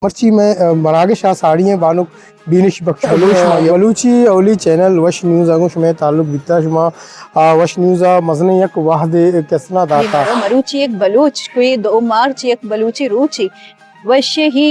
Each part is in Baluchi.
مرچی مئے، آ، مراگش ءَ ساڑی ایں بانک بینش بخش بلوچ، ما بلوچی اولی چینل وش نیوز ءَ گوں شمئے تعلق بیتا، شما، آ، وش نیوز ءَ مزنیں یک وھدے کسنا داتا۔ مرو، مروچی یک بلوچ، کوئی دو مارچ یک بلوچی روچی وشے ہی،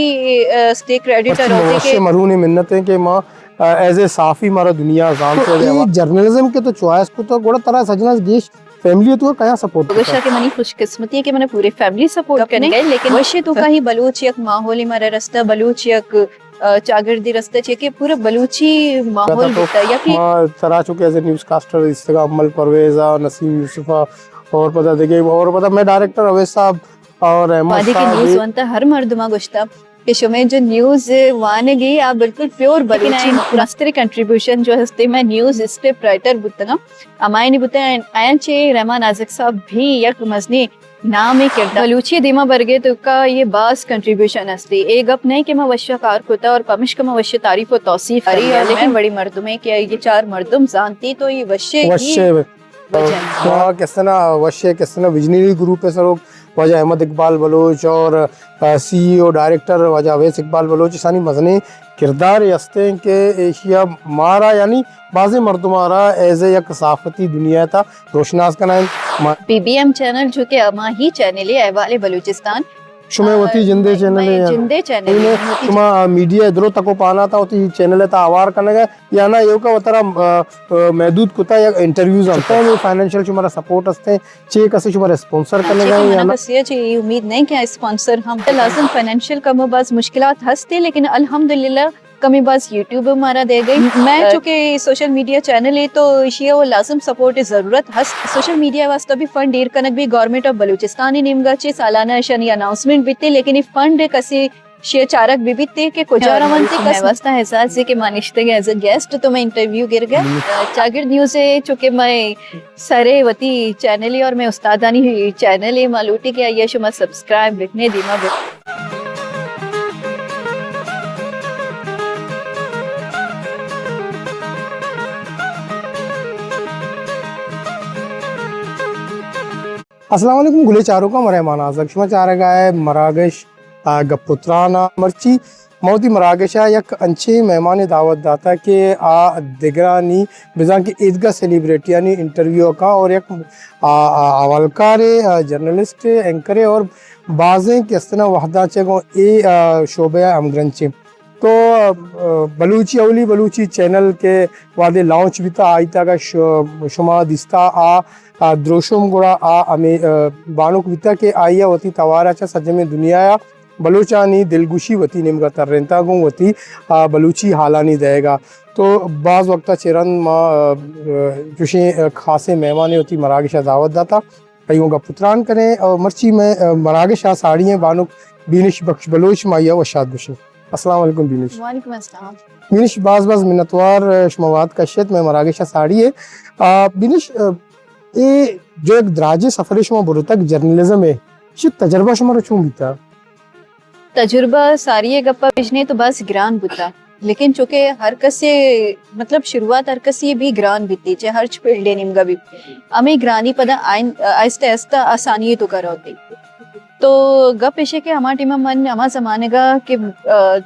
آ، اسٹیک ایڈیٹر مرچی ہوتے وشے کہ مرونی منت ایں کہ ما، آ، ایز اے صحافی مارا دنیا زانتے۔ تو اے جرنلزم کہ تو چوائس کو تو گڑا ترا سجنا گیش فیملی تو کیا سپورٹ کرتا؟ گوشا کہ منی خوش قسمتی ہے کہ منا پوری فیملی سپورٹ کرنے گئے، لیکن وشے تو کہیں بلوچ یک ماحولی مارا رستہ، بلوچ یک، آ، چاگردی رستہ چے کہ پورا بلوچی ماحول بیتا۔ یا کہ ما ترا چونکہ ایز اے نیوز کاسٹر استگا امل پرویز آ، نسیم یوسف آ، اور پدا دیگے، اور پدا مئے ڈائریکٹر اویس صاحب اور احمد وہدے کہ صاحب نیوز وانتا ہر مردما گوشتا کہ شمئے جو نیوز وانگی آ بالکل پیور بلوچی۔ مستری کنٹریبیوشن جو ہستے مئے نیوز اسکرپٹ رائٹر بوتگا، ہمایانی بوتگا، آیاں چے رحمان آزگ صاحب بھی یک مزنی نامے کردار بلوچی دیما برگے تو کا یہ باز کنٹریبیوشن ہستے۔ اے گپ نہیں کہ ما وشا کار کتا اور پمشکا ما وشے تعریف و توصیف کری، لیکن بڑی مردمے کہ یہ چار مردم زانتی تو یہ وشے ہی وشے۔ ما کسنا وشے کسنا ویژنری گروپ ہے سروک واجہ احمد اقبال بلوچ اور، آ، سی ای او ڈائریکٹر واجہ اویس اقبال بلوچ، اشانی مزنیں کردارے ہستیں کہ ایشیا مارا یعنی بازیں مردمارا ایز اے یک صحافتی دنیا تا روشناس کنائیں۔ ما بی بی ایم چینل جو کہ ہما ہی چینل ہے احوال بلوچستان، شمئے وتی جندے چینل ہے، جندے چینل ہے۔ شما میڈیا درو تکو پانا تا وتی چینل تا آوار کنگا یا نا ایوکا وترا، آ، آ، محدود کتا یا انٹرویوز ہم؟ چکا فائنینشل شمارا سپورٹ ہستیں؟ چے کسے شمارا اسپانسر کنگا یا نا؟ کسے چے یہ امید نہیں کہ اسپانسر ہم۔ لازم فائنینشل کم و باز مشکلات ہستے، لیکن الحمدللہ کمی باز یوٹیوب مارا دے گئی۔ میں چونکہ سوشل میڈیا چینل ہے تو ایشی وہ لازم سپورٹ ضرورت ہست۔ سوشل میڈیا واسطہ بھی فنڈ ایر کنگ بھی گورنمنٹ آف بلوچستان نیمگا چے سالانہ اشانی اناؤنسمنٹ بیتے، لیکن یہ فنڈ کسے شی چارگ بہ بیت کہ کجا روان تے کس۔ مئے واسطہ احساس ہے کہ ما نشتگ ایز اے گیسٹ تو مئے انٹرویو گر گئے۔ چاگرد نیوز ہے چونکہ مئے سرے وتی چینل ہے اور مئے استادانی چینل ہے، ما لوٹی کہ آئیے شما سبسکرائب بکنے دیما بک۔ السلام علیکم گلے چاروکاں، من رحمان آزگ، شما چارگا ہے مراگش آ، گپ و تران ء۔ مرچی ما وتی مراگش ء یک انچیں مہمانے دعوت داتا کہ آ دگرانی بزاں کہ ایدگہ سیلیبریٹیانی انٹرویو ء کاں اور یک، آ، آ، احوالکارے، آ، جرنلسٹے، اینکرے اور بازیں کہ استنا وہداں چہ گوں اے، آ، شعبہ ء ہمگرنچیں۔ تو، آ، بلوچی اولی بلوچی چینل کہ وہدے لانچ بیتا آئی تاگا ش-، شما دیستا آ آ دروشم گڑا آ ہمے، آ، بانک بیتگ کہ آئی ء وتی توار ء چہ سرجمیں دنیا ء بلوچانی دلگوشی وتی نیمگ ء ترینتگ گوں وتی، آ، بلوچی حالانی دئیگ ء۔ تو باز وقت ء چہ رند ما، آ، آ، چوشیں، آ، خاصیں مہمانے وتی مراگش ء دعوت داتا، آئی گوں گپ و تران کنیں اور مرچی مئے، آ، مراگش ء ساڑی ایں بانک بینش بخش بلوچ، ما آئی ء وشات گوشیں۔ السلام علیکم بینش۔ وعلیکم السلام۔ بینش باز باز منتوار، آ، شما وہد کشت مئے مراگش ء ساڑی ء۔ آ، بینش، آ، اے جو یک دراجیں سفرے شما برتگ جرنلزم ء، چہ تجربہ شمارا چون بیتا؟ تجربہ ساری ء گپا بجنے تو بس گران بوتا، لیکن چونکہ ہر کسے مطلب شروعات ہر کسی بھی گران بیتی، چہ ہرچ فیلڈ ء نیمگا بھی ہمیں گرانی پدا آئین-، آہستہ آہستہ آسانی تو کروتی۔ تو گپ ایشے کہ ہما ٹیما من ہما زمانگا کہ، آ،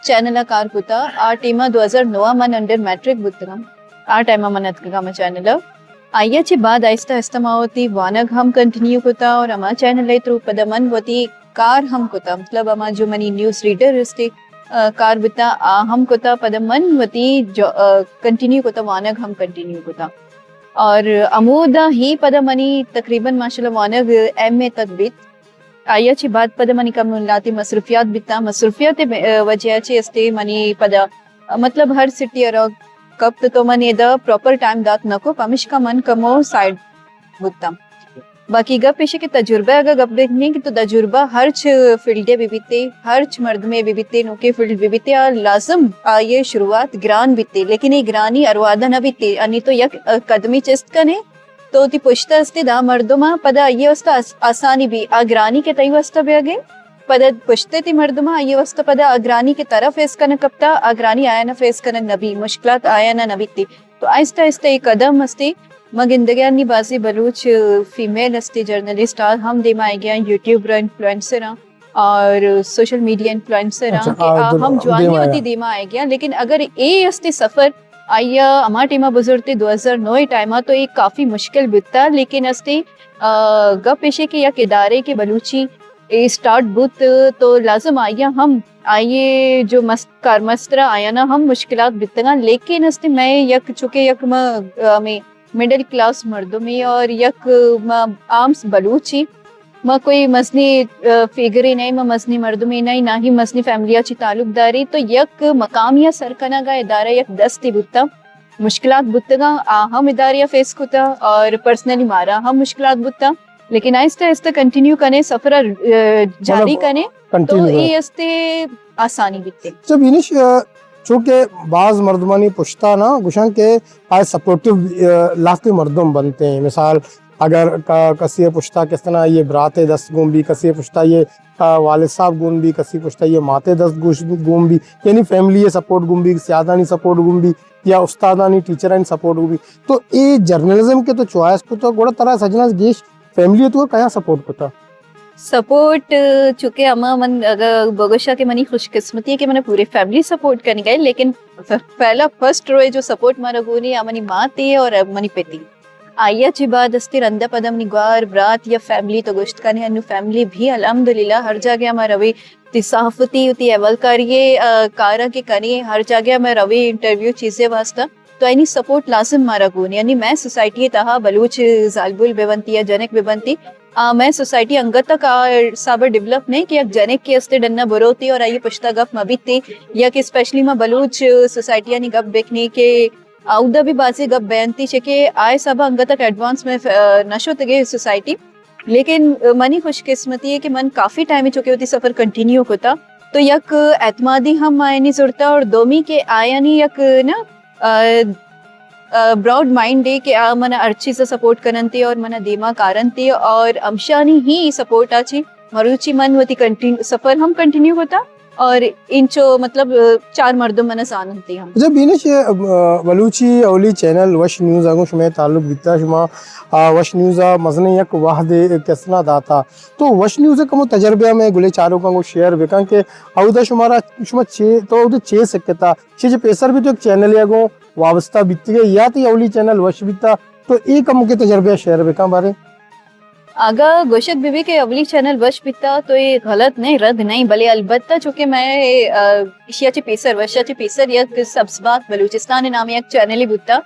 چینل ء کار کتا، آ ٹیما دو ہزار نو ء من انڈر میٹرک بوتگاں، آ ٹائما من اتکگاں ہما چینل ء۔ آئی ء چہ بعد آہستہ آہستہ ما وتی وانگ ہم کنٹینیو کتا اور ہما چینل ء تھرو پدا من وتی کار ہم کتا، مطلب ہما جو منی نیوز ریڈر استے، آ، کار بتا آ ہم کتا، پدا من وتی جو، آ، کنٹینیو کتا، وانگ ہم کنٹینیو کتا۔ اور ہمودا ہی پدا منی تقریباً ماشاءاللہ وانگ ایم اے تک بیت۔ آئی ء چہ بعد پدا منی کم لہتے مصروفیات بیتاں۔ مصروفیات ء وجہ ء چہ استے منی پدا، مطلب، ہر سٹی ء را کپت تو من ادا پراپر ٹائم دات نہ کو، پمشکا من کمو سائیڈ بوتاں۔ باقی گپ ایش کہ تجربہ اگہ گپ بکنیں کہ تو تجربہ ہرچ فیلڈ ء بہ بیتے، ہرچ مردم ء بہ بیتے، نوکیں فیلڈ بہ بیتے، آ لازم آئی ء شروعات گران بیتے، لیکن اے گرانی ہر وہدہ نہ بیتے۔ یعنی تو یک قدمی چست کنے، تو وتی پشت ء استے داں مردماں پدا آئی ء واستہ آس-، آسانی بی۔ آ گرانی کہ تئی واستہ بیگ ء پدا پشت ء تئی مردماں آئی ء واستہ پدا آ گرانی کہ ترا فیس کنگ کپتا، آ گرانی آیانا فیس کنگ نہ بی، مشکلات آیانا نہ بیتی۔ تو آہستہ آہستہ اے قدم استے۔ ما گندگ ء نی بازیں بلوچ فیمیل استے جرنلسٹ آ ہم دیما آئیگیاں، یوٹیوبر آں، انفلوئنسر آں۔ اور سوشل میڈیا انفلوئنسر ہاں کہ آ ہم جوانی وتی دیما آئے گیا، لیکن اگر اے استے سفر آیا ہما ٹیما بزرتے دو ہزار نو ٹائما تو اے کافی مشکل بیتا، لیکن استے گپ ایشے کہ یک ادارے کہ بلوچی اے اسٹارٹ بوت تو لازم آئیا ہم آئیے جو کارمسترا آیانا ہم مشکلات بیتگاں، لیکن استے میں یک چونکہ یک ما ہمیں مڈل کلاس مردمے اور یک ما عام بلوچے، ما کوئی مزنی فیگرے نئیں، ما مزنی مردمے نئیں، نہ ہی مزنی فیملی چی تعلق داری، تو یک مقامیا سر کنگا ادارہ یک دستے بوتا، مشکلات بوتگاں، آ ہم ادارہ فیس کتا اور پرسنلی مارا ہم مشکلات بوتا، لیکن آہستہ آہستہ کنٹینیو کنے سفر جاری کنے تو اے استے آسانی بیتے۔ اچھا بینش، چونکہ باز مردمانی پشتا نا گوشاں کہ آئے سپورٹو لہتے مردم بنتے ہیں۔ مثال اگر کسی پشتا کس طرح یہ برات دست گون بی، کسی پشتا یہ والد صاحب گون بی، کسی پشتا یہ ماتے دست گوش گون بی، یعنی فیملی سپورٹ گون بی، سیادانی سپورٹ گون بی، یا استادانی ٹیچرانی سپورٹ گون بی، تو اے جرنلزم کے تو چوائس کو تو گوڑا ترا سجنا گیش فیملی تو کیا سپورٹ کتا؟ سپورٹ چونکہ اما من اگر بگوشا کہ منی خوش قسمتی ہے کہ من پورے فیملی سپورٹ کنگا ہے، لیکن پہلا فرسٹ روئے جو سپورٹ مارا گونی آ منی ماں تی اور منی پتی۔ آئیا چی بعد استی رندا پدا منی گوار برات یا فیملی تو گوشت کنے، انو فیملی بھی الحمدللہ ہر جاگہ ہما روی تی صحافتی تی اولکاری کارا کہ کنے، ہر جاگہ ہما روی انٹرویو چیزے واسطہ تو اینی سپورٹ لازم مارا گون، یعنی میں سوسائٹی تہا بلوچ زالبول بہ بنتی یا جنک بہ بنتی، آ، میں سوسائٹی انگت تک آ حساب ڈیولپ نہیں کہ یک جنک کے استے ڈنا بروتی اور آئی پشتا گپ مبیتی، یا کہ اسپیشلی ما بلوچ سوسائٹی یعنی گپ بکنی کہ اودا بھی بازی گپ بینتی چکے آئے حساب انگت تک ایڈوانس میں نشو تگے سوسائٹی۔ لیکن منی خوش قسمتی ہے کہ من کافی ٹائم چکے ہوتی سفر کنٹینیو کتا، تو یک اعتمادی ہم آیانی زرتا اور دومی کہ آیانی یک نا براڈ مائنڈ ہے کہ آ من ہر چیز سپورٹ کرنتی اور من دیما کارنتی اور امشانی ہی سپورٹ آچی مروچی من وتی کنٹین سفر ہم کنٹینیو کتا اور انچو مطلب چار مردم من زاننتی ہم۔ اچھا بینش، بلوچی اولی چینل وش نیوز آگوں شمے تعلق بیتا، شما وش نیوز آ مزنے یک وحد کسنا داتا، تو وش نیوز کمو تجربہ میں گلے چاروکاں کو شیئر بکن کہ اودا شمارا شما چے تو اودا چے سکتا چے چے پیسر بھی تو ایک چینل یا گو وابستہ بیتگے یا تی اولی چینل وش بیتا، تو اے کم کے تجربہ شیئر بکن بارے۔ اگا گوشگ بہ بی کہ اولی چینل وش بیتا تو اے غلط نہیں، رد نہیں، بلے البتہ چونکہ میں ایشیا چے پیسر وشا چے پیسر یک سبز بات بلوچستان نام یک چینل بوتا،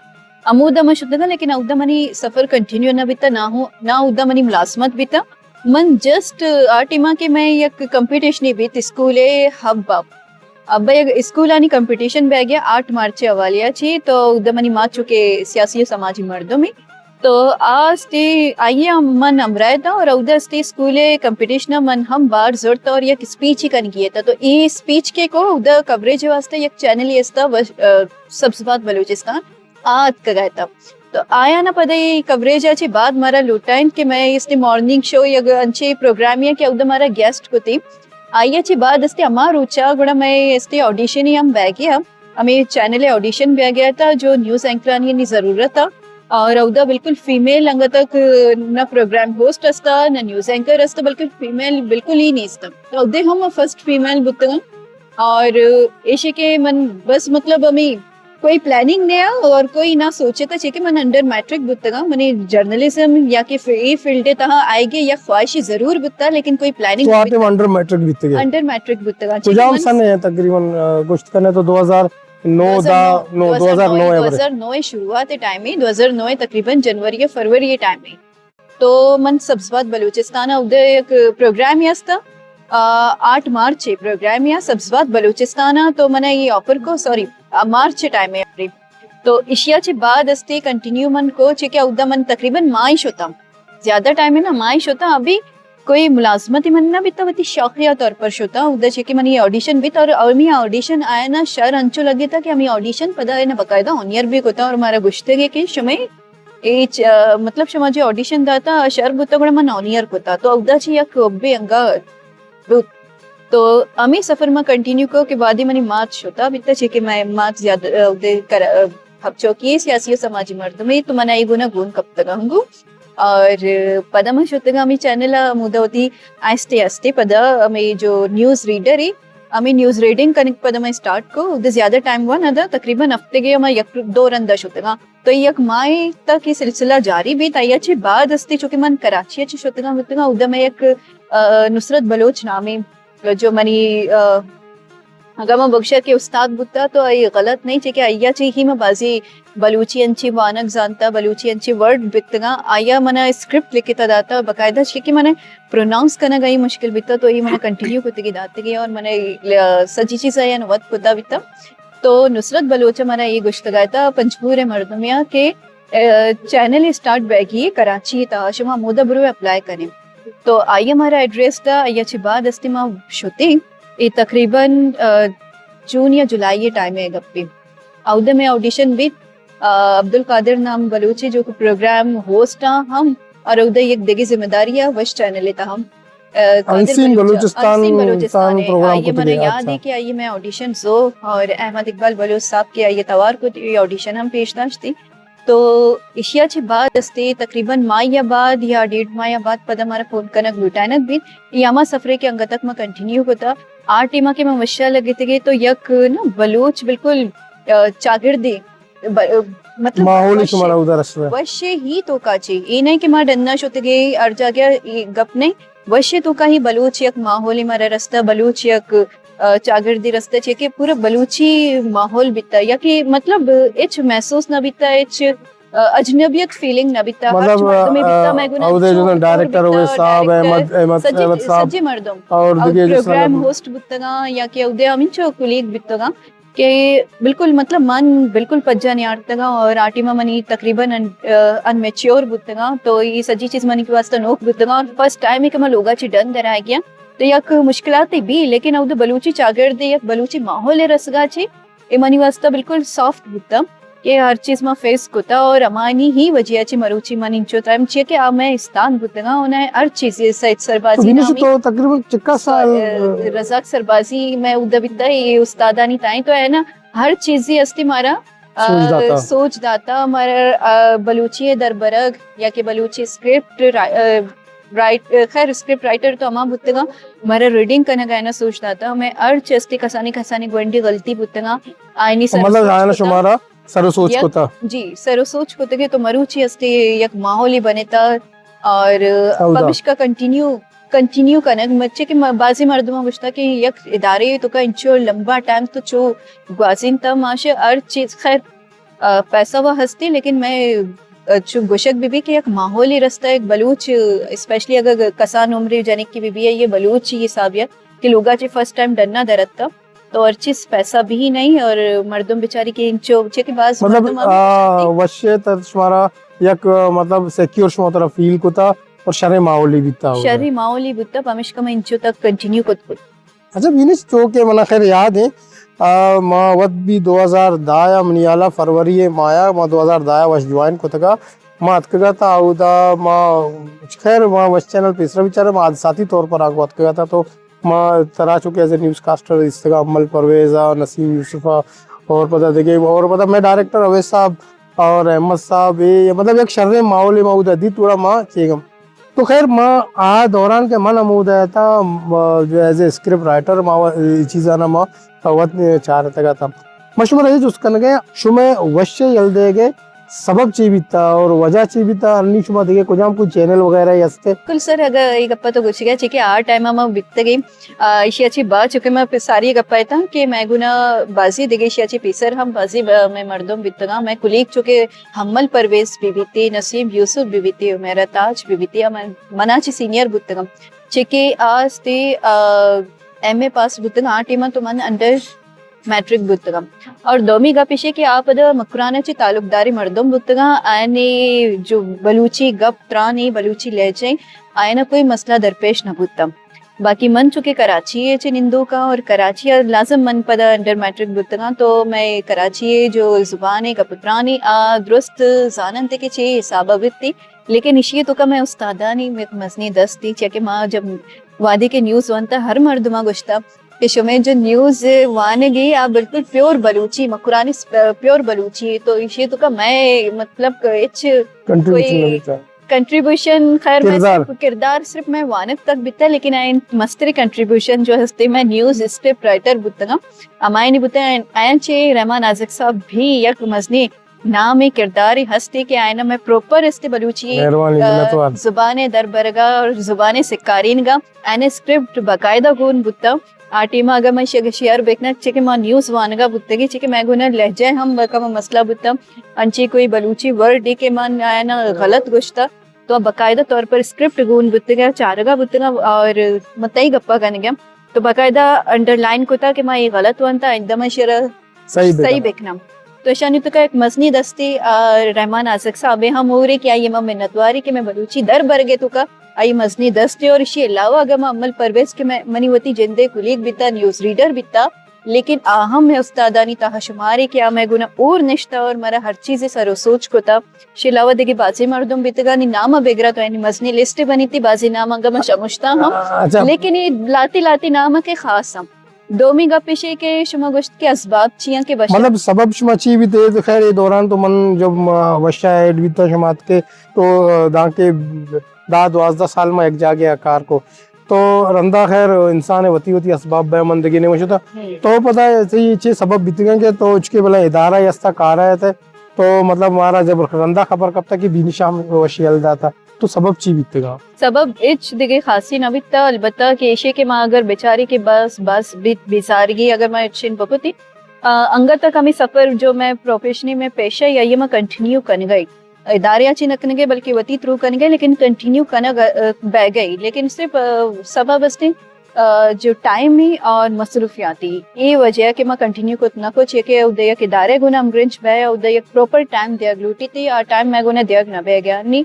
امودا من شدگا، لیکن اودا منی سفر کنٹینیو نہ بیتا، نہ ہوں نہ اودا منی ملازمت بیتا۔ من جسٹ آ ٹیما کہ میں یک کمپٹیشنی بیت اسکول ہب ابا یک اسکولانی کمپٹیشن بیگیا آٹھ مارچ حوالیا چی تو اودا منی ماں چونکہ سیاسی و سماجی مردمی تو آ استے آئیے من ہمراہ تا اور اودا استے اسکول کمپٹیشن من ہم بار زرتا اور یک اسپیچ ہی کنگی تا تو اے اسپیچ کے کو اودا کوریج واسطے یک چینل ہی استا سبز بات بلوچستان آ اتکگا اتاں۔ تو آیانا پدا اے کوریج ء چہ بعد مارا لوٹائینت کہ مئے استے مارننگ شو یا انچیں پروگرامے ء کہ اودا مارا گیسٹ کتیں۔ آئی ء چہ بعد استے ہما روچ ء گڑا مئے استے آڈیشنے ہم بیگے ء، ہمے چینل ء آڈیشن بیگے ء تھا جو نیوز اینکرانی انی ضرورت ء اور اودا بالکل فیمیل انگت تک نہ پروگرام ہوسٹ استا نہ نیوز اینکر استا، بلکہ فیمیل بالکل ہی نیست۔ تو اودے ہم فرسٹ فیمیل بوتگاں۔ اور ایشی کہ من بس مطلب ہمیں کوئی پلاننگ نہ آ اور کوئی نہ سوچے تھا، چہ کہ من انڈر میٹرک بوتگاں، منی جرنلزم یا کہ ف-، اے فیلڈ تہا آئیگے یا خواہشی ضرور بوتا، لیکن کوئی پلاننگ تو آتے انڈر میٹرک بیتگے؟ انڈر میٹرک بوتگاں۔ چہ کہ کجام من سن ہے تقریباً، آ، گوشت کنے تو دو ہزار نو دا، نو، دو ہزار نو، دو ہزار نو شروعات ٹائم ہے، دو ہزار نو تقریباً جنوری یا فروری ٹائم ہے۔ تو من سبز بات بلوچستان ء اودے یک پروگرامے است، آ، آٹھ مارچ ء پروگرامے ء سبز بات بلوچستان ء، تو من ء اے آفر کو، سوری، آ، مارچ ء ٹائم ء آفر۔ تو اشیا چہ بعد استے کنٹینیو من کو، چہ کہ اودا من تقریباً ماہ شتاں، زیادہ ٹائم نہ، ماہ شتاں، ابھی کوئی ملازمت من نہ بیتا، وتی شوقیہ طور پر شتاں اودا، چہ کہ منی آڈیشن بیت اور ہمیں آڈیشن آیا نا شر انچو لگے تھا کہ ہمیں آڈیشن پدا ہے نا باقاعدہ آن ایئر بھی کوتا اور مارا گشتگے کہ شمے اے چ-، مطلب شما جی آڈیشن داتا، شر بوتا، گڑا من آن ایئر کتا، تو اودا چی یک حبے انگا بوت۔ تو ہمیں سفر ما کنٹینیو کو کہ بعدی منی مات شتا بیتا، چی کہ میں مات زیادہ، اودے کر-، ہب چوکی سیاسی و سماجی مردمے، تو من ای گنا گون کپتگا ہنگو۔ اور پدا من شتگاں ہمے چینل ءَ، ہمودا وتی آہستے آہستے پدا ہمے جو نیوز ریڈر اے، ہمے نیوز ریڈنگ کنگ پدا من اسٹارٹ کو۔ اود زیادہ ٹائم وا نہ دا، تقریباً ہفتگے ءَ من یک دو رندا شتگاں۔ تو یک ماہے تک اے سلسلہ جاری بیت۔ آئی ءَ چہ بعد استے چونکہ من کراچی ءَ چہ شتگاں بوتگاں، اودا مئے یک، آ، نصرت بلوچ نامیں جو منی، آ، اگاں من بگشاں کہ استاد بوتا تو اے غلط نہیں، چہ کہ آئی ءَ چہ ہی من بازی بلوچی انچیں وانگ زانتا، بلوچی انچیں ورڈ بیتگاں۔ آئی ءَ منا اسکرپٹ لکھتا داتا باقاعدہ، چہ کہ منا پروناؤنس کنگ ءَ مشکل بیتا، تو اے منا کنٹینیو کتگی داتگی اور منا، آ، سجی چیز آئی ءَ نوت کتا بیتا۔ تو نصرت بلوچ ءَ مارا اے گوشتگ ءَ تا پنجگور ءِ مردمے ءَ کہ، آ، چینل اسٹارٹ بیگی کراچی ءِ تہا، شما ہمودا برو اپلائی کنے۔ تو آئی ءَ مارا ایڈریس دا، آئی ءَ چہ بعد استے ما شتیں۔ اے تقریباً، آ، جون یا جولائی ءِ ٹائم ءِ گپے۔ اود ءَ مئے آڈیشن بیت۔ آ، عبدالقادر نام بلوچے جو کہ پروگرام ہوسٹ آں ہم اور اود ءَ یک دگہ ذمہ داری ءَ وش چینل ءِ تہا ہم۔ آ، قادر انسین بلوچ، بلوچستان، انسین بلوچستان تان ءِ، پروگرام آئی ءَ کتگ منا ات، یاد اچھا۔ اے کہ آئی ءَ مئے آڈیشن زو اور احمد اقبال بلوچ صاحب کہ آئی ءَ توار کت، اے آڈیشن ہم پیش داشتی۔ تو ایشی ءَ چہ بعد استے تقریباً ماہے ءَ بعد یا ڈیڑھ ماہ ءَ بعد پدا مارا فون کنگ لوٹائینگ بیت۔ اے ہما سفرے کہ انگت تک ما کنٹینیو کتا، آ ٹائم ءَ کہ ما وشا لگتگے تو یک نا بلوچ بالکل، آ، چاگردے ب-، مطلب ماحولے وشے، شمارا اودا رستا۔ وشے ہی توکا چے۔ اے نہیں کہ ما ڈنا شتگے ہر جاگہ اے گپ نہیں۔ وشے توکا ہی بلوچ یک ماحولے مارا رستا، بلوچ یک، آ، چاگردے رستا، چے کہ پورا بلوچی ماحول بیتا، یا کہ مطلب ہچ محسوس نہ بیتا، ہچ، آ، اجنبیت فیلنگ نہ بیتا۔ ہر مطلب، مردمے بیتا، آ، مئے گونا اودے جو ڈائریکٹر اویس صاحب، ڈائریکٹر، احمد، احمد، سجی، احمد صاحب سجی مردم۔ اور اور دیگہ جو پروگرام سنگت ہوسٹ بوتگاں یا کہ اودے ہمینچو کولیگ بوتگاں۔ کہ بالکل مطلب من بالکل پجا نیارتگاں اور آ ٹائم ءَ منی تقریباً ان-، آ، ان میچیور بوتگاں، تو اے سجی چیز منی واسطہ نوک بوتگاں اور فرسٹ ٹائم کہ من لوگا چہ ڈن در آئیگیاں تو یک مشکلاتے بی، لیکن اود بلوچی چاگرد یک بلوچی ماحول رسگا چہ اے منی واسطہ بالکل سافٹ بوتا کہ ہر چیز ما فیس کتا اور ہمانی ہی وجہ چہ مروچی من انچو تائم چیا کہ آ مئے استاد بوتگاں، انہیں ہر چیز سید سربازی تو بینش نامی تو تقریباً چکا سال؟ رزاق سربازی مئے اودا بیتا، اے استادانی تائیں تو ہے نا ہر چیزے استی مارا، آ، سوج داتا۔ سوج داتا، مارا، آ، بلوچی دربرگ یا کہ بلوچی اسکرپٹ را-، آ، رائٹ-، آ، خیر، اسکرپٹ رائٹر تو ہما بوتگاں، مارا ریڈنگ کنگ آئینا سوج داتا، مئے ہر چیز تے کسانی کسانی گونڈی غلطی بوتگاں، آئینی سر مطلب سوچ آئینا کتا۔ شمارا سر و سوچ یک کتا۔ جی، سر و سوچ کتگے تو مروچی استی یک ماحولی بنتا اور اودا۔ پمشکا کنٹینیو کنٹینیو کنگ، مرچی کہ م-، بازیں مردماں گوشتا کہ یک ادارے توکا انچو لمبا ٹائم تو چو گوازینتا، ماشے ہر چیز، خیر، آ، پیسہ و ہستی، لیکن مئے، آ، چو گوشگ بہ بی کہ یک ماحولے رستا، یک بلوچ، اسپیشلی اگر کسان عمری جنک کی بہ بی، یہ بلوچ یہ حساب یا کہ لوگا چہ فرسٹ ٹائم ڈنا درتا۔ تو ہر چیز پیسہ بھی نہیں اور مردم بیچاری کہ انچو، چہ کہ باز مطلب، مردم ہم آ، گوشگ بہ بی۔ وشے تر شمارا یک، مطلب، سیکیور شما ترا فیل کتا اور شریں ماحولی بیتا ہوگا۔ شریں ماحولی بیتا، پمیشکا من انچو تک کنٹینیو کت کت۔ اچھا، بینش، چو کہ منا خیر یاد ہے، آ، ما وت بھی دو ہزار دہ یا منی حالا فروری ماہ ما دو ہزار دہ وش جوائن کتگا۔ ما اتکگا تا اودا ما، خیر، ما وش چینل پیسرا بیچارے ما حادثاتی طور پر آگو اتکگا تا تو ما ترا چونکہ ایز اے نیوز کاسٹر دیستگا، امل پرویز ء، نسیم یوسف ء، اور پدا دگہ، اور پدا مئے ڈائریکٹر اویس صاحب اور احمد صاحب، اے مطلب یک شریں ماحولے ما اودا دیت، گڑا ما چیگم۔ تو خیر، ما آ دوران کہ من ہمودا اتاں، م-، جو ایز اے اسکرپٹ رائٹر ما و-، اے چیزانا ما وت چارتگ اتاں۔ ما شمارا اے جست کنگے، شمئے وشے یل دیگے سبب چی بیتا اور وجہ چی بیتا؟ ہنی شما دگہ کجام کوئی چینل وغیرہ ہی ہستے؟ بالکل سر، اگر اے گپا تو گوشگا چی کہ آ ٹائم ما بیتگیں، آ، ایشی ء چی بعد چونکہ ما پہ ساری گپا اتاں کہ مئے گونا بازی دگہ ایشی ء چی پیسر ہم بازی ب-، مئے مردم بیتگاں، مئے کلیگ چونکہ حمل پرویز بی بیتی، نسیم یوسف بی بیتی، عمیرہ تاج بی بیتی، منا چی سینئر بوتگاں۔ چی کہ آ استی، آ، ایم اے پاس بوتگاں، آ ٹائم تو من انڈر میٹرک بوتگاں۔ اور دومی گپ ایشی کہ آ پدا مکران ء چہ تعلقداریں مردم بوتگاں، آیانی جو بلوچی گپ ترانی، بلوچی لہجہ، آیانا کوئی مسئلہ درپیش نہ بوتاں۔ باقی من چونکہ کراچی ء چہ نندوکاں اور کراچی ء لازم من پدا انڈر میٹرک بوتگاں، تو مئے کراچی ء جو زبان ء گپ ترانی آ درست زاننت کہ چے حساب ء بیتی، لیکن ایشی ء توکا مئے استادانی یک مزنیں دستی، چیا کہ ما جب وہدے کہ نیوز وانتا ہر مردماں گوشتا کہ شمئے جو نیوز وانگی آ بالکل پیور بلوچی، مکرانی س-، پیور بلوچی، تو ایشی توکا مئے مطلب کہ ہچ کنٹریبیوشن کوئی نہ بیتا۔ کنٹریبیوشن، خیر، میں کردار۔ صرف، کردار صرف میں وانگ تک بیتا، لیکن آئین مستری کنٹریبیوشن جو ہستے، میں نیوز اسکرپٹ رائٹر بوتگاں۔ ہمائنی بوتا، آیاں چے رحمان آزگ صاحب بھی یک مزنی نام کرداری ہستے کہ آئینا میں پروپر استے بلوچی، مہربانی، آ، منتوار۔ زبان دربرگا اور زبان سکارینگا آئین اسکرپٹ باقاعدہ گون بوتا۔ آ ٹیما اگر من شیئر بکناں، چے کہ ما نیوز وانگا بوتگی، چے کہ میں گونا لہجہ ہم کم مسئلہ بوتا، انچی کوئی بلوچی ورڈ کہ من آیانا غلط گوشتا، تو باقاعدہ طور پر اسکرپٹ گون بوتگا، چارگا بوتگا اور متئی گپا کنگا۔ تو باقاعدہ انڈرلائن کتا کہ ما یہ غلط وانتا، آئندہ من شیئر صحیح صحیح بکناں۔ بکناں۔ تو اشانی توکا یک مزنی دستے، آ، رحمان آزگ صاحب ہم ہورے کہ آئی ما منتواری کہ میں بلوچی در برگے توکا آئی مزنی دستے، اور اشی علاوہ اگر ما امل پرویز کہ میں منی وتی جندے کلیگ بیتا، نیوز ریڈر بیتا، لیکن آ ہم میں استادانی تہا شمارے کہ آ میں گونا اور نشتا اور مرا ہر چیزے سر و سوچ کتا۔ اشی علاوہ دگہ بازیں مردم بیتگانی نام بگرا تو یعنی مزنی لسٹ بنیتی، بازیں نام انگا من شمشتا ہم۔ آ، اچھا۔ لیکن یہ لاتی لاتی نام کے خاص ہم۔ دومی گپ ایشی کہ شما گوشت کہ اسباب چی ہیں کہ بشر مطلب سبب شما چی بیت؟ خیر، یہ دوران تو من جب، آ، وشا ایڈ بیتا شما اتکے تو، آ، دانکہ دہ دوازدہ سال ما یک جاگے آ کار کو۔ تو رندا خیر انسان وتی وتی اسباب بے من دگے نہیں وشتا۔ ہم۔ تو پتہ ہے چی، چی سبب بیتگن کہ تو اچ کے بلا ادارہ ہستا کارا ہے تے تو مطلب مارا جب رندا خبر کپتا کہ بینی شام وشی ہل داتا۔ تو سبب چی بیتگا؟ سبب ہچ دگہ خاصی نہ بیتا، البتہ کہ ایشی کہ ما اگر بچاری کہ بس، بس بیت بیزارگی اگر ما اچین بکتی، آ، انگت تک ہمیں سفر جو میں پروفیشنی میں پیشہ یا یہ ما کنٹینیو کنگئی۔ ادارے چی نہ کنگے بلکہ وتی تھرو کنگے، لیکن کنٹینیو کنگ، آ، بہ گئی۔ لیکن صرف، آ، سبب استے، آ، جو ٹائم ہی اور مصروفیاتی، یہ وجہ کہ ما کنٹینیو کت نہ کو، چیکہ اودے یک ادارے گونا ہم گرنچ بہ، اودے یک پراپر ٹائم دیگ لوٹی تھی، آ ٹائم میں گونا دیگ نہ بہ گیا۔ نی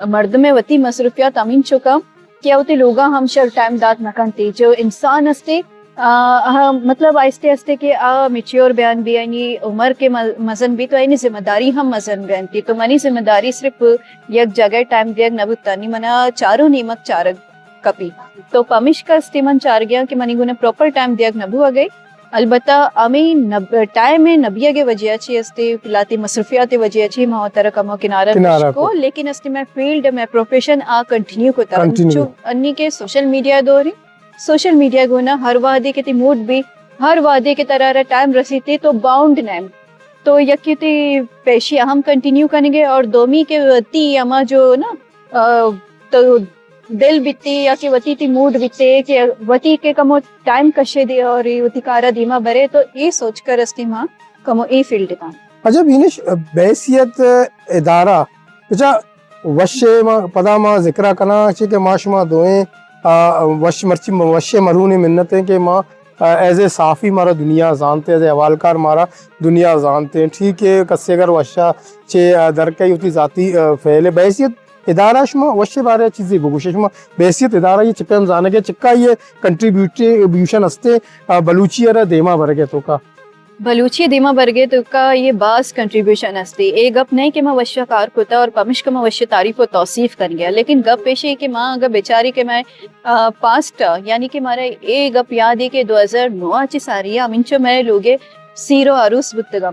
مردم ء وتی مصروفیات ہمینچک انت کہ آ وتی لوگاں ہم شر ٹائم دات نہ کنت۔ جو انسان استے، آ، آ، مطلب آہستے آہستے کہ آ میچیور بیان بی، یعنی عمر کے م-، مزن بی تو آئینی ذمہ داری ہم مزن بینتی۔ تو منی ذمہ داری صرف یک جگہ ٹائم دیگ نہ بوتانی، منا چارو نیمک چارگ کپی۔ تو پمشکا استے من چارگیاں کہ منی گونا پراپر ٹائم دیگ نہ بوگئی۔ البتہ ہمے نب-، ٹائم ء نبیگ ء وجہ چی استے، لاتی مصروفیات ء وجہ چی ما وترا کمو کنارہ کنارہ کش کو، کو۔ لیکن استے میں فیلڈ، میں پروفیشن آ کنٹینیو کتا۔ کنٹینیو۔ چو انی کے سوشل میڈیا دور ہے، سوشل میڈیا گونا ہر وہدے کہ تی موڈ بی، ہر وہدے کہ ترارا ٹائم رسیتی تو باؤنڈ نیم۔ تو یکی تی پیشی ہم کنٹینیو کنگے اور دومی کہ تی ہما جو نا، آ، تو دل بیتی یا کہ وتی تی موڈ بیتے کہ وتی کہ کمو ٹائم کشے دے اور اے وتی کارا دیما برے، تو اے سوچ کر استی ما کمو اے فیلڈ کاں۔ اچھا بینش، بحیثیت ادارہ، اچھا وشے ما پدا ما ذکر کناں چی کہ ما شما دوئیں، آ، وش مرچی وشے مرونی منت ہیں کہ ما، آ، ایز اے صحافی مارا دنیا زانتے، ایز اے حوالکار مارا دنیا زانتے ہیں۔ ٹھیک ہے، کسے اگر وشا چے، آ، درکئی ہوتی ذاتی، آ، فعل ہے۔ بحیثیت ادارہ شما وش بارے چیزے بگوش، شما بحیثیت ادارہ یہ چکم زانگے، چکا یہ کنٹریبیوشن ہستے، آ، بلوچی ارا دیما برگے توکا؟ بلوچی دیما برگے توکا یہ باز کنٹریبیوشن ہستے۔ اے گپ نہیں کہ ما وشا کار کتا اور پمشکا ما وش تعریف و توصیف کر گیا، لیکن گپ ایشی کہ ما اگر بیچاری کہ میں، آ، پاسٹ، یعنی کہ مارا اے گپ یاد ہے کہ دو ہزار نو چی ساری ہمینچو میں لوگے سیر و عروس بوتگا۔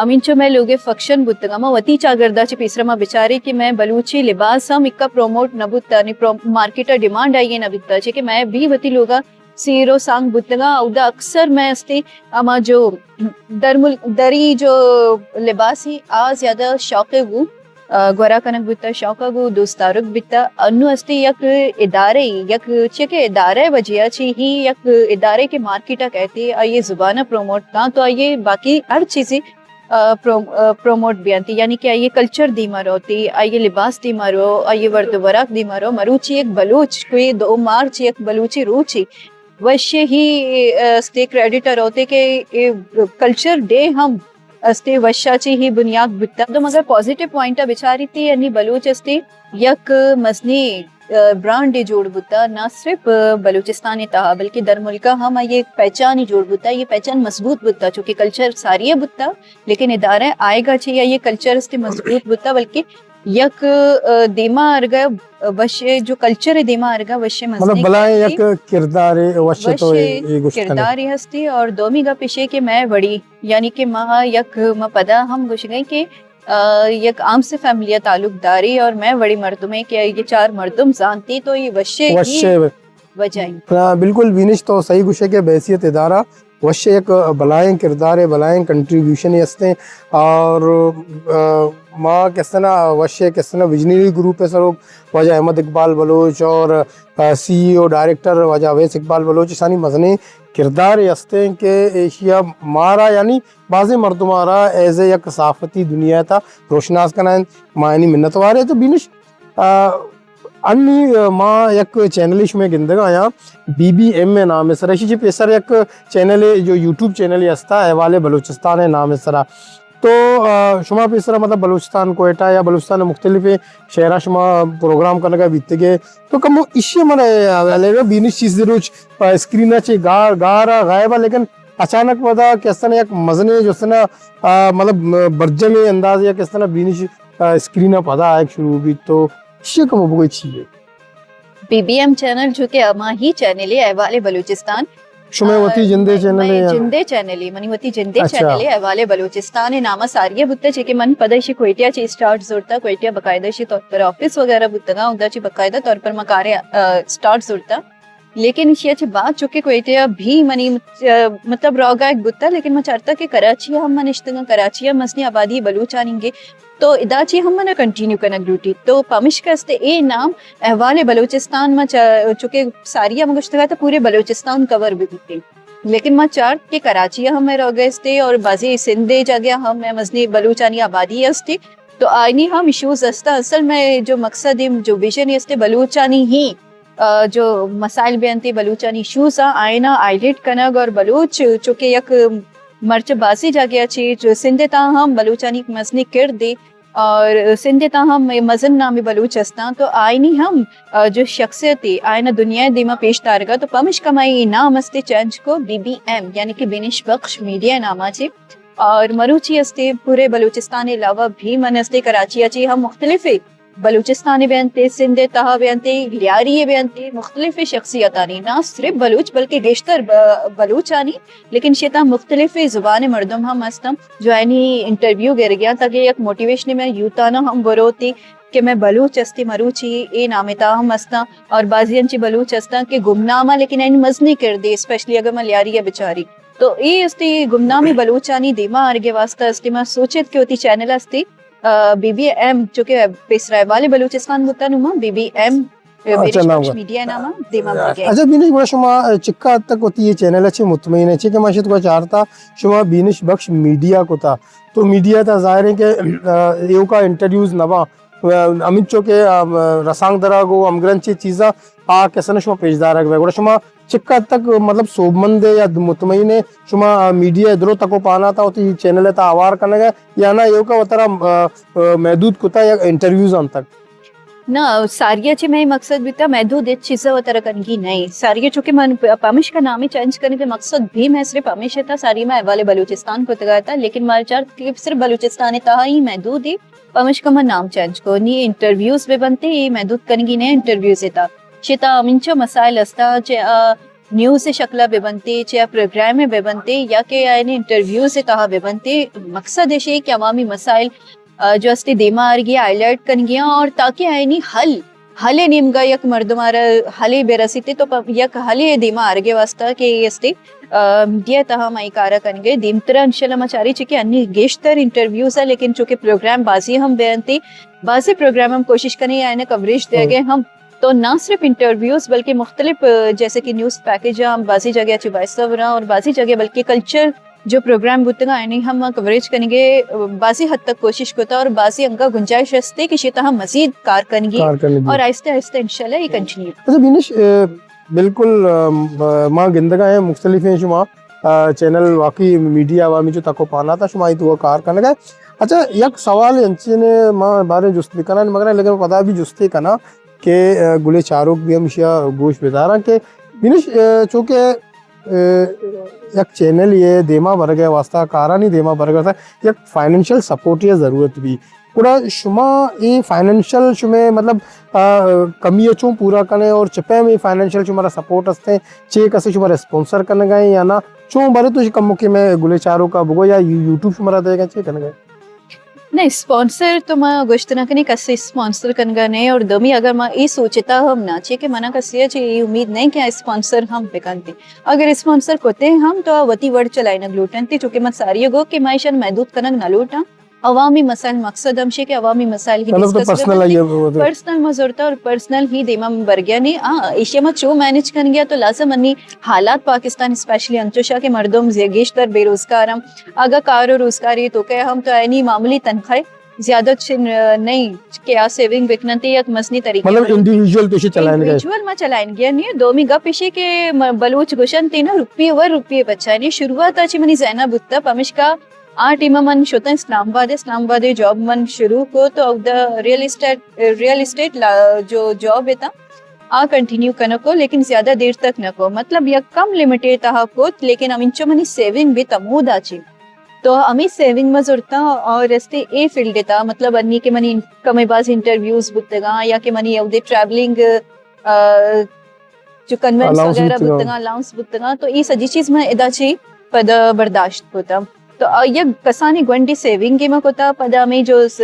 ہمینچو مئے لوگے فنکشن بوتگ، ہما وتی چاگردا چہ پیسرا ما بچارے کہ مئے بلوچی لباس ہم اکا پروموٹ نہ بوتا، نی پرو-، مارکیٹ ء ڈیمانڈ آئی ء نہ بوتا، چہ کہ مئے بھی وتی لوگا سیر و سانگ بوتگاں، اودا اکثر مئے استی ہما جو درمل-، دری جو لباسی آ زیادہ شوق ء گوں، آ، گورا کنگ بوتا، شوق ء گوں دوست دارگ بیتا۔ انو استی یک ادارے، یک چہ کہ ادارے وجہ چی ہی یک ادارے کہ مارکیٹ ء کہتے آئیے زبان ء پروموٹ کاں تو آئیے باقی ہر چیزی آ، پرو-، آ، پروموٹ بیانتی، یعنی کہ آئی کلچر دیما روتی، آئی لباس دیما رو، آئی ورد و وراک دیما رو۔ مروچی یک بلوچ، کوئی دو مارچ یک بلوچی روچی، وشے ہی، آ، استے کریڈٹ روتے کہ اے کلچر ڈے ہم استے وشا چی ہی بنیاد بتا۔ تو مگر پازیٹیو پوائنٹ بچاری تی، یعنی بلوچ استے یک مزنی، آ، برانڈے جوڑ بوتا، نہ صرف، آ، بلوچستان تہا، بلکہ در ملکا ہم آئی ایک پہچانے جوڑ بوتا، یہ پہچان مضبوط بوتا، چونکہ کلچر ساری بوتا، لیکن ادارہ آئیگا چہ یا یہ کلچر استے مضبوط بوتا، بلکہ یک، آ، دیما ارگا وشے، جو کلچر دیما ارگا وشے مطلب مزنی بلائیں کرتی۔ یک کردار وشے تو وشے یہ گوشت کرداری ہستی۔ اور دومی گپ اشے کہ میں وڑی، یعنی کہ ما یک، ما پدا ہم گوش گئے کہ آ، یک عام سے فیملی ءَ تعلق داری اور مئے وڑیں مردمے کہ یہ چار مردم زانتی تو یہ وشے ہی وشے۔ وجہ ایں۔ ہاں، بالکل بینش تو صحیح گوشے کہ بحیثیت ادارہ وشے یک بلائیں کردارے، بلائیں کنٹریبیوشنے استیں اور، آ، ما کسنا وشے کسنا ویژنری گروپ ءِ سروک واجہ احمد اقبال بلوچ اور، آ، سی ای او ڈائریکٹر واجہ اویس اقبال بلوچ اشانی مزنیں کردارے استیں کہ ایشیا مارا یعنی بازیں مردم آرا ایز اے یک صحافتی دنیا تا روشناس کنائیں، ما یعنی منتوار ایں۔ تو بینش، آ، انی، آ، ما یک چینلے شمے گندگا آیاں، بی بی ایم ءِ نام ءِ سرا، اشی چہ پیسر یک چینلے جو یوٹیوب چینلے ہستا، احوال بلوچستان ءِ نام ءِ سرا۔ تو، آ، شما پیسرا مطلب بلوچستان کوئٹہ یا بلوچستان ءِ مختلف شہراں شما پروگرام کنگا بیتگے۔ تو کمو اشی من، آ، بینش چیز روچ، آ، اسکرین ءَ چہ گار، گار ءَ غائب ءَ، لیکن اچانک پدا کہ استنا یک مزنیں جو استنا، آ، مطلب، برجمیں انداز یا کہ استنا بینش، آ، اسکرین ءَ پدا آیگ شروع بیت تو اشی کمو بگوئے چی ہے؟ بی بی ایم چینل جو کہ ہما ہی چینل ہے احوال بلوچستان۔ شمئے آ، وتی جندے چینل ہے یا؟ جندے چینل ہے، منی وتی جندے اچھا۔ چینل ہے احوال بلوچستان ءِ نام ءَ ساری بوتا چہ کہ من پدا اشی کوئٹہ چہ اسٹارٹ زورتا، کوئٹہ باقاعدہ اشی طور پر آفس وغیرہ بوتگا، اوندا چہ باقاعدہ طور پر ما کارے، آ، اسٹارٹ زورتا۔ لیکن ایشی ءَ چہ بعد چونکہ کوئٹہ ءَ بھی منی، آ، مطلب روگا یک بوتا، لیکن من چارتا کہ کراچی ءَ ہم من نشتگاں، کراچی ءَ مزنیں آبادی بلوچانی گے، تو ادا چی ہم منا کنٹینیو کنگ لوٹی۔ تو پمشکا است اے نام احوال بلوچستان ما چا-، چونکہ ساری ءَ من گوشتگا تو پورے بلوچستان کور بہ بیتیں۔ لیکن ما چارت کہ کراچی ءَ ہم مئے روگا استے اور بازی سندھ ءِ جاگہ ہم مئے مزنیں بلوچانی آبادی استے۔ تو آئینی ہم ایشوز استا۔ اصل مئے جو مقصد ہے، جو ویژن استے بلوچانی ہی آ، جو مسائل بینت بلوچانی ایشوز آں، آئینا ہائی لائٹ کنگ اور بلوچ چونکہ یک مرچ بازی جاگہ چی جو سندھ تاں ہم بلوچانی مزنی کردے اور سندھ تاں ہم مزن نامی بلوچ استاں تو آئینی ہم، آ، جو شخصیت ہے آئینا دنیا دیما پیش دارگا تو پمشکا مئی نام استے چینج کو بی بی ایم یعنی کہ بینش بخش میڈیا ناما چی اور مروچی استے پورے بلوچستان علاوہ بھی من استے کراچی چی ہم مختلف بلوچستان ءَ بینت، سندھ ءِ تہا بینت، لیاری ءَ بینت، مختلف شخصیتانی، نہ صرف بلوچ بلکہ گیشتر ب-، بلوچانی، لیکن شیطان مختلف زبان ءِ مردم ہم ہستن جو آئینی انٹرویو گرگیاں تاکہ یک موٹیویشن میں یوتانا ہم بروتی کہ میں بلوچ استی مروچی اے نام ءِ تہا ہم ہستاں اور بعضی انچی بلوچ ہستاں کہ گمنام آں لیکن آئینی مزنی کردے، اسپیشلی اگر میں لیاری ءَ بچاری تو اے استی گمنام بلوچانی دیما آرگے واسطہ استی ما سوچت کہ وتی چینل استی آ، بی بی ایم، چونکہ پیسرا احوال بلوچستان بوتا نوں ما بی بی ایم، اچھا، بینش نام بخش کا۔ میڈیا نام دیما برگے۔ اچھا، بینش، گڑا شما چکا حد تک وتی یہ چینل اچھے مطمئن ہے، چہ کہ ما شت کو چارتا شما بینش بخش میڈیا کو تا۔ تو میڈیا تا ظاہر ہے کہ، آ، ایوکا انٹرویوز نہ با۔ آ، ہمینچو کہ، آ، رسانک درا گو ہمگرنچی چیزاں آ کسن شما پیش دارگ بے۔ گڑا شما چکا تک مطلب سوبمند ہے یا مطمئن ہے شما میڈیا درو تکو پانا تا وتی چینل تا آوار کنگا یا نہ ایوکا وترا، آ، آ، محدود کتا یا انٹرویوز آن تک؟ نہ، ساریا چہ مئے مقصد بیتا محدود ہچ چیزا وترا کنگی نہیں۔ ساریا چونکہ من پ-، پمشکا نامی چینج کنگے مقصد بھی میں صرف ہمیشہ تا ساری میں احوال بلوچستان کتگا تا، لیکن مارا چارت کہ صرف بلوچستان تہا ہی محدود ہے۔ پمشکا من نام چینج کو، نی انٹرویوز بہ بنتے، اے محدود کنگی نہ انٹرویوز تا۔ چہ تا ہمینچو مسائل استا، چہ، آ، نیوز شکلا بہ بنتے، چہ پروگرام بہ بنتے، یا کہ آئینی انٹرویوز تہا بہ بنتے۔ مقصد ایشی کہ عوامی مسائل، آ، جو استے دیما آرگی ہائی لائٹ کنگی اور تاکہ آئینی حل، حل نیمگا یک مردم آرا حلے بہ رسیتے تو پ-، یک حلے دیما آرگے واسطہ کہ اے استے آ، میڈیا تہا ما اے کارا کنگے۔ دیمترا انشاءاللہ ما چاری چکے انی گیشتر انٹرویوز ہے، لیکن چونکہ پروگرام بازی ہم بیانتے، بازی پروگرام ہم کوشش کنے آئینا کوریج دے گے ہم۔ تو نہ صرف انٹرویوز بلکہ مختلف، آ، جیسے کہ نیوز پیکج ہم بازی جگہ اچھے باعث اور بازی جگہ بلکہ کلچر جو پروگرام بوتگا آئینی ہم کوریج کنگے، آ، بازی حد تک کوشش کوتا اور بازی انگا گنجائش ہستے کہ شی تہا مزید کار کنگی کار کنگی۔ اور آہستہ آہستہ انشاءاللہ یہ کنٹینیو۔ اچھا بینش، آ، بالکل، آ، ما گندگا ہیں مختلف ہیں شما، آ، چینل واقعی میڈیا عوامی جو تکو پانا تا شما ای تو کار کنگا۔ اچھا، یک سوال انچین ما بارے جست بکنن مگر لیکن پدا بھی جستے کنا کہ، آ، گلے چاروک بھی ہم اشیا گوش بدارا کہ بینش، آ، چونکہ، آ، یک چینل یہ دیما برگے واسطہ، کارانی دیما برگے واسطہ یک فائنینشل سپورٹ یہ ضرورت بھی۔ گڑا شما اے فائنینشل شمے مطلب، آ، کمی ء چون پورا کنے اور چہ پیم اے فائنینشل شمارا سپورٹ ہستیں، چے کسے شمارا اسپانسر کنگا ہیں یا نہ؟ چون بارے تو کمو کہ میں گلے چاروکا بگو یا یو-، یوٹیوب شمارا دے گا چے کنگا ہے؟ نہ، اسپانسر تو ما گوشت نہ کنیں، کسے اسپانسر کنگا نہ، اور دومی اگر ما اے سوچتا ہم نہ چے کہ منا کسے چے اے امید نہ کہ اسپانسر ہم بکنتے۔ اگر اسپانسر کتے ہم تو وتی وڑ چلائنگ لوٹنتے، چونکہ من ساری گو کہ ما ایشان محدود کنگ نہ لوٹاں۔ عوامی مسائل، مقصد ہم شے کہ عوامی مسائل ہی مطلب تو ڈسکس پرسنل بکنتے۔ آئیے وہ تو۔ پرسنل ما زورتا اور پرسنل ہی دیما برگیا نے۔ آ، ایشیا ما چو مینج کن گیا تو لازم انی حالات پاکستان اسپیشلی انچوشا کہ مردم زی-، گیشتر بے روزگار ہم، اگا کار و روزگاری تو کہ ہم تو اینی معمولی تنخواہ زیادہ چن نہیں کہ آ سیونگ بکننتے یک مزنی طریقے مطلب پر۔ انڈیویجول تو اسے چلائن گئے۔ انڈیویجول ما چلائن گیا نہیں۔ دومی گپ اسے کہ م-، بلوچ گوشن تے نا روپی ور روپی بچائے نے۔ شروعات آ چی منی ذہنہ بوتا، پمشکا آ ٹیم من شتاں اسلام آباد، اسلام آباد جاب من شروع کو تو اودا ریئل اسٹیٹ، ریئل اسٹیٹ لا-، جو جاب تھا آ کنٹینیو کنکو، لیکن زیادہ دیر تک نہ کو، مطلب یک کم لمٹے تہا کوت، لیکن ہمینچو منی سیونگ بھی تمودا چی۔ تو ہمیں سیونگ ما زرتا اور رستے اے فیلڈ تا، مطلب انی کہ منی کمے باز انٹرویوز بوتگاں یا کہ منی اودے ٹریولنگ، آ، جو کنوینس الاؤنس وغیرہ بوتگاں۔ بوتگاں، الاؤنس بوتگاں، تو اے سجی چیز ما ادا چی پدا برداشت کتا۔ تو آ یک کسانی گونڈی سیونگ ما کتا، پدا ہمیں جو س-،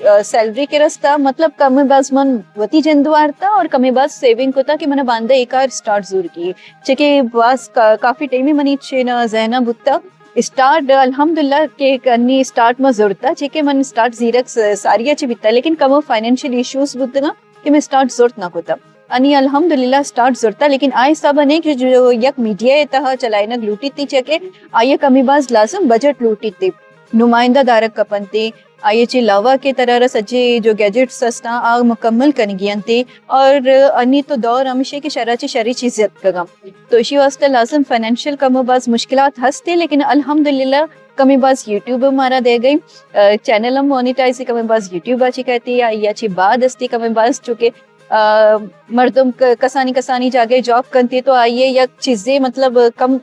آ، سیلری کہ رستا، مطلب کم باز من وتی جند وارتا اور کم باز سیونگ کتا کہ من باندا اے کار اسٹارٹ زور کی۔ چکہ باز کا-، کافی ٹائم منی چینا ذہنا بوتا۔ اسٹارٹ الحمدللہ کہ کنی اسٹارٹ ما زورتا، چکہ من اسٹارٹ زیرک س-، ساریا چی بیتا، لیکن کم فائنینشل ایشوز بوتگا کہ میں اسٹارٹ زورت نہ کتا۔ انی الحمدللہ اسٹارٹ زورتا، لیکن آ حساب نے کہ جو یک میڈیا تہا چلائنگ لوٹی تی، چکہ آئی کمی باز لازم بجٹ لوٹی تی، نمائندہ دارگ کپنتے، آئی چی علاوہ کہ ترارا سجے جو گیجٹس ہستاں آ مکمل کنگی انتے، اور انی تو دور ہمیشہ کہ شرا چی شری چیز یتکگا۔ تو اسی واسطہ لازم فائنینشل کم و باز مشکلات ہستے، لیکن الحمدللہ کمی باز یوٹیوب مارا دے گئی، آ، چینل ہم مونیٹائز کمی باز یوٹیوب آ چی کہتی یا، یا چی بعد استی کمی باز چونکہ، آ، مردم ک-، کسانی کسانی جاگے جاب کنتی تو آئیے یک چیزے مطلب کم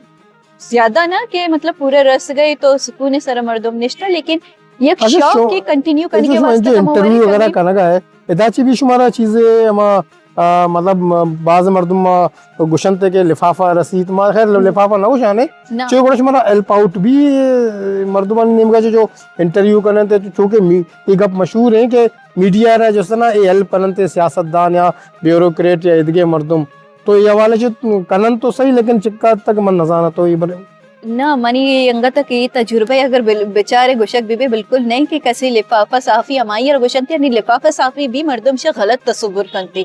زیادہ نہ کہ مطلب پورا رس گئے تو سکون سر مردم نشتا، لیکن یک اچھا، شوق شو-، کے کنٹینیو اچھا، کرنے کے شما واسطے جو کم انٹرویو عمر وغیرہ کرنے۔ کرنا ہے، ادا چی بھی شمارا چیزیں ہما آ، مطلب، م-، بعض مردم ما گوشنت کہ لفافہ رسیت، ما خیر لفافہ نہ گوشانے۔ نہ۔ چو گڑا شمارا ہیلپ آؤٹ بھی، اے، مردمانی نیمگا چو جو انٹرویو کننت، چونکہ می-، یہ گپ مشہور ہیں کہ میڈیا را جو سنا اے ہیلپ کننت سیاست دان یا بیوروکریٹ یا ادگے مردم۔ تو یہ حوالے چو کننت تو صحیح، لیکن چکا تک من نزاناں تو یہ بل- نہ، منی انگت کہ اے تجربہ اگر بل-، بچارے گوشگ بہ بی، بالکل نہیں کہ کسی لفافہ صحافی ہمائی را گوشنت، یعنی لفافہ صحافی بھی مردم شہ غلط تصور کنتے۔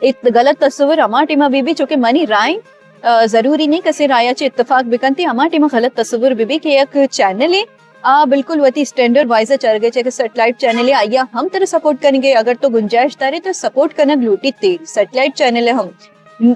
اے غلط تصور ہما ٹیما بہ بی، چونکہ منی رائے، آ، ضروری نہیں کسی رایا چہ اتفاق بکنتے، ہما ٹیما غلط تصور بہ بی کہ یک چینل ہے، آ بالکل وتی اسٹینڈرڈ وائز چرگے، چاہے کہ سیٹلائٹ چینل ہے، آیا ہم ترا سپورٹ کنگے، اگر تو گنجائش دارے تو سپورٹ کنگ لوٹیت تے، سیٹلائٹ چینل ہے ہم۔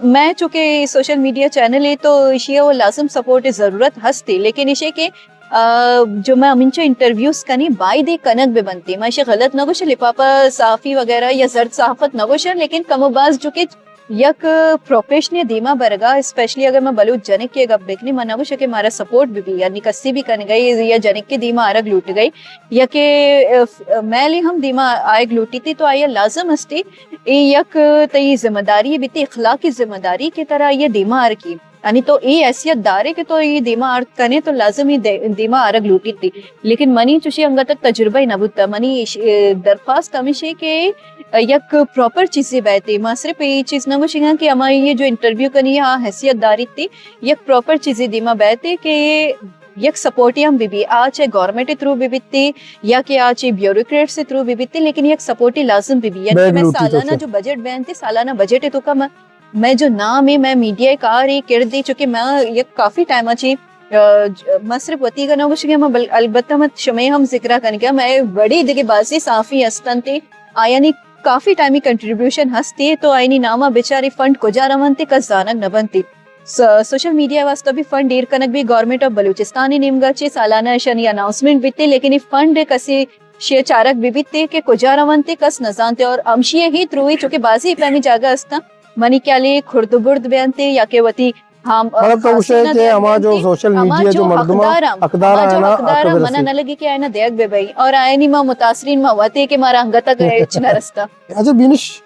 میں چونکہ سوشل میڈیا چینل ہے تو ایشی ء لازم سپورٹ ضرورت ہستی، لیکن ایشی کہ، آ، جو میں ہمینچو انٹرویوز کنی باید ء کنگ بہ بنتی۔ میں ایشی غلط نہ گوشاں، لفافہ صحافی وغیرہ یا زرد صحافت نہ گوشاں، لیکن کم و باز جو کہ یک پروفیشنل دیما برگا، اسپیشلی اگر میں بلوچ جنک کے گپ بکنی، میں نہ گوشاں کہ مارا سپورٹ بہ بی، یعنی کسی بھی کنگئی یا جنک کے دیما آرگ لوٹ گئی، یا کہ، اف-، میل ہم دیما آئیگ لوٹیتی تو آیا لازم استی اے یک تئی ذمہ داری بیتی، اخلاقی ذمہ داری کہ ترا یہ دیما آرکی۔ یعنی تو اے حیثیت دارے کہ تو یہ دیما آرت کنے تو لازم ہی دے-، دیما آرگ لوٹیتی۔ لیکن منی چوشی انگت تجربہ ہی نہ بوتا۔ منی اش-، اے درخواست ہمیشی کہ یک پراپر چیزے بیتے۔ ما صرف یہ چیز نہ گوشگاں کہ ہمائی یہ جو انٹرویو کنی ہاں حیثیت داری تی، یک پراپر چیزے دیما بیتے کہ یہ یک سپورٹی ہم بہ بی، آ چہ گورنمنٹ تھرو بہ بیتی یا کہ آ چہ بیوروکریٹس تھرو بہ بیتی، لیکن یک سپورٹی لازم بہ بی۔ یعنی بیگ کہ میں لوٹی تو سالانہ کیا؟ جو بجٹ بینتے، سالانہ بجٹ تو کم ہے۔ میں جو نام ہے، میں میڈیا کار ہے، کردی، چونکہ میں یک کافی ٹائم اچھی، آ، ج-، میں صرف وتی کا نہ گوشگی، میں بل-، البتہ میں شمے ہم ذکر کن گیا، میں بڑی دگے بازی صحافی ہستن تے، آیانی کافی ٹائمی کنٹریبیوشن ہستی، تو آیانی ناما بیچاری فنڈ کجا رونتے، کس زانگ نہ بنتی۔ س-، سوشل میڈیا واسطہ بھی فنڈ ایر کنگ بھی گورنمنٹ آف بلوچستان نیمگا چے سالانہ اشانی اناؤنسمنٹ بیتے، لیکن یہ فنڈ کسی شے چارگ بہ بیتے کہ کجا رونتے کس نہ زانتے، اور ہمشی ہی تروئی چونکہ بازی پیمی جاگہ ہستاں، منی خیالی خرد و برد بیانتے یا کہ وتی ہم مطلب تو گوشے کہ ہما جو سوشل میڈیا جو مردم حقدار ہم، حقدار ہما جو حقدار ہم، منا نہ لگی کہ آئینا دیگ بہ بئی، اور آئینی ما متاثرین ما وتے کہ مارا انگت تک ہچ نہ رستا۔ اچھا بینش،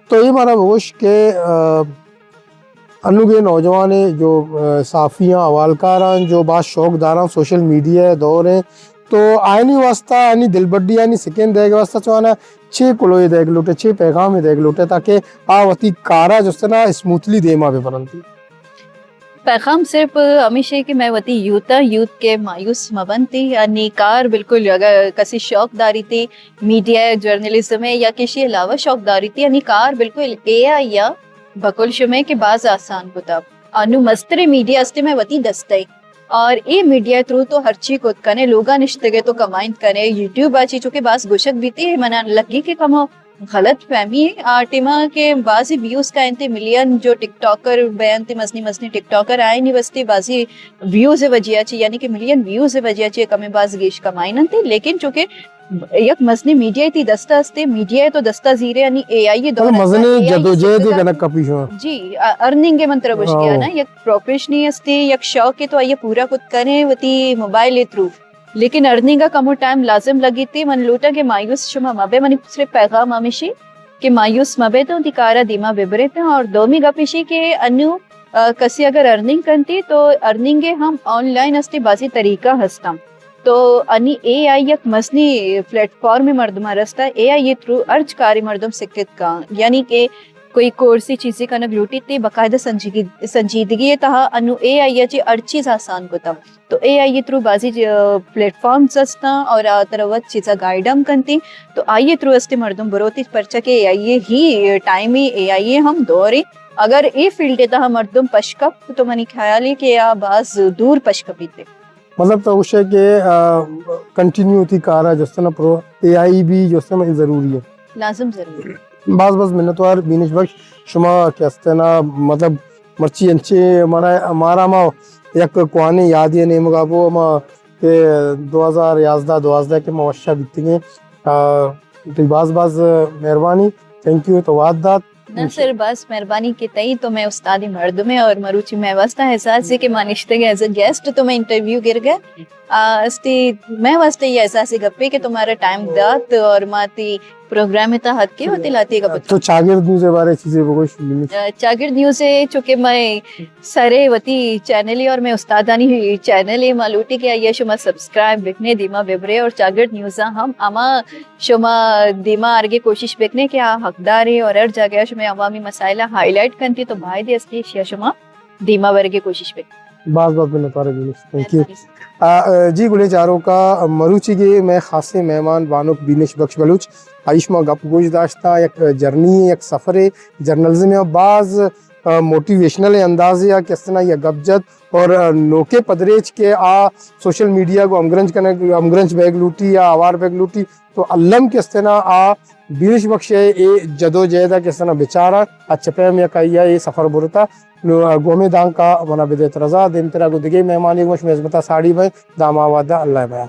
تو یہ مارا بگوش کہ، آ، انوگے نوجوان جو، آ، صحافیاں، حوالکاراں جو باز شوق داراں سوشل میڈیا دور ہیں، تو آیانی واسطہ، آیانی دلبڈی، آیانی سکین دئیگ واسطہ چو آنا چے کلوہے دئیگ لوٹے، چے پیغامے دئیگ لوٹے تاکہ آ وتی کارا جستنا اسموتھلی دیما بہ برنتی؟ پیغام صرف ہمیش ہے کہ میں وتی یوتھ آں، یوتھ کہ مایوس مہ بنتی، یعنی کار بالکل اگر کسی شوق داری تی میڈیا جرنلزم ہے یا کسی علاوہ شوق داری تی، یعنی کار بالکل اے آئی یا بکل شمے کہ باز آسان کتا۔ انو مستریں میڈیا استے میں وتی دستے اور اے میڈیا تھرو تو ہرچی کت کنے، لوگا نشتگے تو کمائنت کنے، یوٹیوب آ چی چونکہ باز گوشگ بیتی، منا لگی کہ کمو غلط فہمی ہے۔ آ ٹیما کہ بازی ویوز کائنتے ملین جو ٹک ٹاکر بینتے، مزنی مزنی ٹک ٹاکر آئینی واسطے بازی ویوز وجہ چی، یعنی کہ ملین ویوز وجہ چی کمیں باز گیش کمائنتے، لیکن چونکہ یک مزنی میڈیا تی دستا استے، میڈیا تو دستا زیرے یعنی اے آئی دور مزنی جدوجہد کنک کپی شما۔ جی، ارننگ من ترا گوشگی نا، یک پروفیشنی استے، یک شوق تو آئیے پورا کت کنے وتی موبائل تھرو، لیکن ارننگ ء کمو ٹائم لازم لگیت۔ من لوٹاں کہ مایوس شما مہ بے، منی صرف پیغام ہمیشی کہ مایوس مہ بے تو وتی کارا دیما ببرے تو۔ اور دومی گپ ایشی کہ انو، آ، کسی اگر ارننگ کنتی تو ارننگ ہم آن لائن استی، بازی طریقہ ہستاں۔ تو انی اے آئی یک مزنی پلیٹ فارم مردم رستا، اے آئی تھرو ہرچ کاری مردم سکت کا، یعنی کہ کوئی کورسی چیزی کنگ لوٹی تے باقاعدہ سنجیدگی، سنجیدگی تہا انو اے آئی چی ہر چیز آسان کتا۔ تو اے آئی تھرو بازی ج-، پلیٹ فارمز ہستاں اور آ ترا وت چیزا گائیڈ ہم کنتی۔ تو آئی تھرو استے مردم بروتی، پرچا کہ اے آئی ہی ٹائم ہے، اے آئی ہم دور ہے۔ اگر اے فیلڈ تہا مردم پشکپ تو منی خیال ہے کہ آ باز دور پشکپیتے۔ مطلب تو گوشے کہ، آ، کنٹینیو تی کارا جستنا پرو اے آئی بھی جستنا ضروری ہے۔ لازم ضروری ہے۔ باز باز منتوار بینش بخش شما کہ استنا، مطلب مرچی انچے مارا، مارا ما یک کوانی یادی نیمگا بو، ما کہ دو ہزار یازدہ دوازدہ کہ ما وشا بیتگیں۔ آ، تئی باز باز مہربانی، تھینک یو تو وعد دات۔ نہ سر، بس مہربانی کہ تئی تو میں استاد مردم ہے اور مروچی میں واسطہ احساس ہے کہ ما نشتگ ایز اے گیسٹ تو میں انٹرویو گر گئے۔ آ، استی میں واسطہ یہ احساس گپے کہ تمہارا ٹائم دات اور ما تی پروگرام تا حق کے وتی لاتی گپ۔ تو چاگرد نیوز بارے چیزیں بگوش۔ آ، چاگرد نیوز ہے چونکہ میں سرے وتی چینل ہے اور میں استادانی چینل ہے، ما لوٹی کہ آئیے شما سبسکرائب بکنے، دیما ببرے اور چاگرد نیوزا ہم اما شما دیما آرگے کوشش بکنے کہ آ حقدار ہے اور ہر جگہ شما عوامی مسائل ہائی لائٹ کنتی تو باید استی شیا شما دیما ورگے کوشش بکنے۔ باز باز منتوار بینش، تھینک یو۔ آ، آ، جی گلیں چاروکا، مروچی گے میں خاصیں مہمان بانک بینش بخش بلوچ، آئی شما گپ گوش داشتاں، یک جرنی ہے، یک سفر ہے، جرنلزم ہے، باز، آ، موٹیویشنل اندازے آ کہ استنا یا گپ جت اور، آ، نوکے پدریچ کہ آ سوشل میڈیا کو ہمگرنچ کنگ، ہمگرنچ بیگ لوٹی یا آوار بیگ لوٹی، تو الم کہ استنا آ بینش بخش اے جدوجہد ء کہ استنا بچاراں، اچ پیم یک آئی ء اے سفر برتا۔ نو گومے دانکا منا بدیت رضا، دیمترا گو دگے مہمانی گوش میں خدمتا ساڑی بئیں، داما وعدہ اللہ بیا۔